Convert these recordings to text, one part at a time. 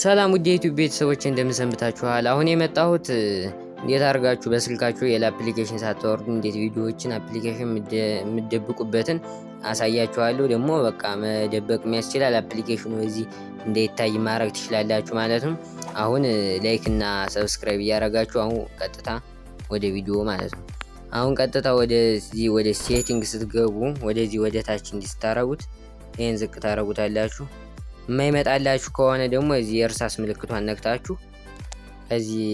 ሰላም ውድ የዩቲዩብ ቤተሰቦች፣ እንደምን ሰንብታችኋል? አሁን የመጣሁት እንዴት አድርጋችሁ በስልካችሁ ሌላ application ሳታወርዱ እንዴት ቪዲዮዎችን application የምትደብቁበትን አሳያችኋለሁ። ደግሞ በቃ መደበቅ የሚያስችላል application ኑ እዚህ እንዳይታይ ማድረግ ትችላላችሁ ማለት ነው። አሁን like እና subscribe እያደረጋችሁ አሁን ቀጥታ ወደ ቪዲዮ ማለት ነው። አሁን ቀጥታ ወደዚህ ወደ setting ስትገቡ ወደዚህ ወደ ታች እንዲህ ስታረጉት ይህን ዝቅ ታረጉታላችሁ። የማይመጣላችሁ ከሆነ ደግሞ እዚህ የእርሳስ ምልክቷን ነክታችሁ ከዚህ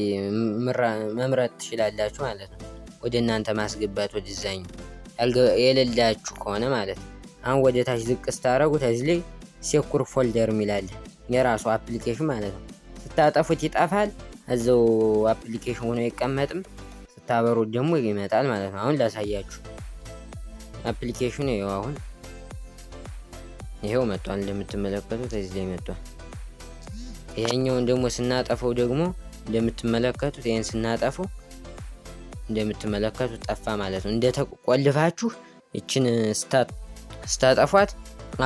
መምረጥ ትችላላችሁ ማለት ነው። ወደ እናንተ ማስገባት ወደዛኛው የሌላችሁ ከሆነ ማለት ነው። አሁን ወደ ታች ዝቅ ስታረጉት እዚህ ላይ secure folder የሚላለ የራሱ application ማለት ነው። ስታጠፉት ይጠፋል፣ እዛው application ሆኖ አይቀመጥም። ስታበሩት ደግሞ ይመጣል ማለት ነው። አሁን ላሳያችሁ application ኑ ይኸው አሁን ይሄው መጥቷል። እንደምትመለከቱት እዚህ ላይ መጥቷል። ይሄኛውን ደግሞ ስናጠፈው ደግሞ እንደምትመለከቱት ይሄን ስናጠፈው እንደምትመለከቱት ጠፋ ማለት ነው። እንደተቆልፋችሁ ይችን ስታጠፏት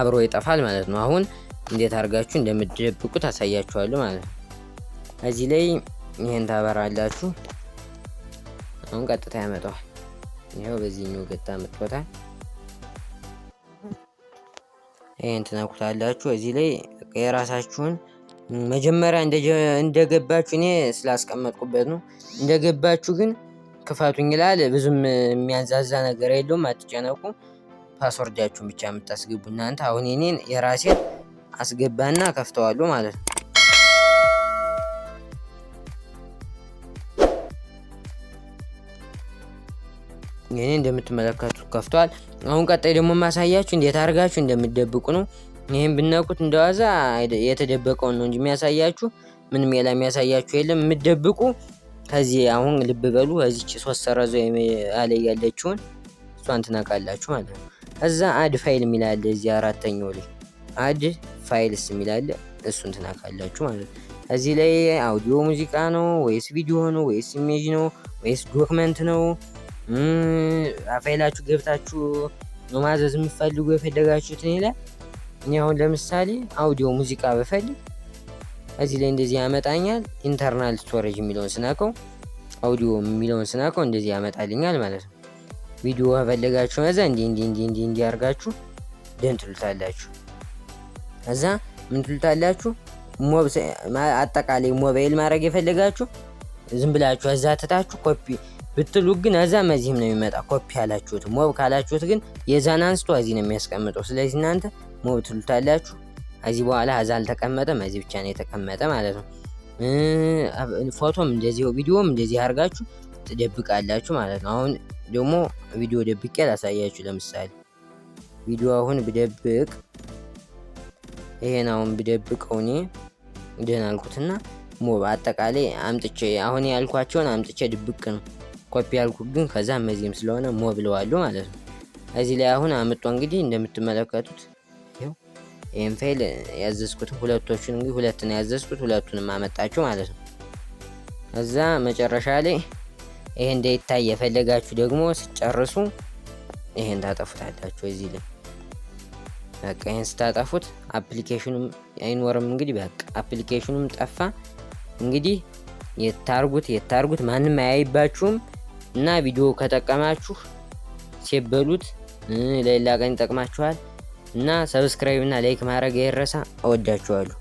አብሮ ይጠፋል ማለት ነው። አሁን እንዴት አድርጋችሁ እንደምትደብቁት አሳያችኋለሁ ማለት ነው። እዚህ ላይ ይሄን ታበራላችሁ። አሁን ቀጥታ ያመጣዋል። ይኸው በዚህኛው ገጣ መጥቶታል። ይሄን ትነኩታላችሁ። እዚህ ላይ የራሳችሁን መጀመሪያ እንደገባችሁ፣ እኔ ስላስቀመጥኩበት ነው። እንደገባችሁ ግን ክፈቱኝ ይላል። ብዙም የሚያንዛዛ ነገር የለውም፣ አትጨነቁ። Password ኣችሁን ብቻ የምታስገቡ እናንተ። አሁን የኔን የራሴን አስገባና ከፍተዋለሁ ማለት ነው። የኔ እንደምትመለከቱት ከፍቷል። አሁን ቀጣይ ደግሞ ማሳያችሁ እንዴት አድርጋችሁ እንደምትደብቁ ነው። ይህን ብነኩት እንደዋዛ የተደበቀውን ነው እንጂ የሚያሳያችሁ ምንም ሌላ የሚያሳያችሁ የለም። የምትደብቁ ከዚህ አሁን ልብ በሉ፣ እዚች ሶስት ሰረዞ አለ ያለችውን እሷን ትነካላችሁ ማለት ነው። እዛ add file የሚላለ እዚህ አራተኛው ላይ add files የሚላለ እሱን ትነካላችሁ ማለት ነው። እዚህ ላይ አውዲዮ ሙዚቃ ነው ወይስ ቪዲዮ ነው ወይስ image ነው ወይስ document ነው፣ ፋይላችሁ ገብታችሁ ነው ማዘዝ የምትፈልጉ የፈለጋችሁትን ይላል። እኔ አሁን ለምሳሌ አውዲዮ ሙዚቃ ብፈልግ እዚህ ላይ እንደዚህ ያመጣኛል። Internal storage የሚለውን ስነካው፣ አውዲዮ የሚለውን ስነካው እንደዚህ ያመጣልኛል ማለት ነው። ቪዲዮ ከፈለጋችሁ ከዛ እንዲህ እንዲህ እንዲህ እንዲህ እንዲህ አድርጋችሁ done ትሉታላችሁ። ከዛ ምን ትሉታላችሁ? አጠቃላይ ሞባይል ማድረግ የፈለጋችሁ ዝም ብላችሁ እዛ ትታችሁ ኮፒ ብትሉ ግን እዛ መዚህም ነው የሚመጣ። ኮፒ ያላችሁት move ካላችሁት ግን የዛን አንስቶ እዚህ ነው የሚያስቀምጠው። ስለዚህ እናንተ move ትሉታላችሁ። ከዚህ በኋላ እዛ አልተቀመጠም፣ እዚህ ብቻ ነው የተቀመጠ ማለት ነው። ፎቶም እንደዚህ ቪዲዮም እንደዚህ አድርጋችሁ ትደብቃላችሁ ማለት ነው። አሁን ደግሞ ቪዲዮ ደብቄ ላሳያችሁ። ለምሳሌ ቪዲዮ አሁን ብደብቅ፣ ይሄን አሁን ብደብቀው እኔ done አልኩትና move አጠቃላይ አምጥቼ አሁን ያልኳቸውን አምጥቼ ድብቅ ነው። ኮፒ ያልኩት ግን ከዛ መዚህም ስለሆነ move ብለዋለሁ ማለት ነው። እዚህ ላይ አሁን አምጦ እንግዲህ እንደምትመለከቱት ይኸው ይህን ፋይል ያዘዝኩትን ሁለቶቹን፣ እንግዲህ ሁለት ነው ያዘዝኩት፣ ሁለቱንም አመጣችሁ ማለት ነው። እዛ መጨረሻ ላይ ይሄ እንዳይታይ የፈለጋችሁ ደግሞ ስጨርሱ ይሄን ታጠፉታላችሁ። እዚህ ላይ በቃ ይሄን ስታጠፉት application ኑም አይኖርም። እንግዲህ በቃ application ኑም ጠፋ። እንግዲህ የታርጉት የታርጉት ማንም አያይባችሁም። እና ቪዲዮ ከጠቀማችሁ share በሉት፣ ለሌላ ቀን ይጠቅማችኋል። እና subscribe እና like ማድረግ አይረሳ። እወዳችኋለሁ።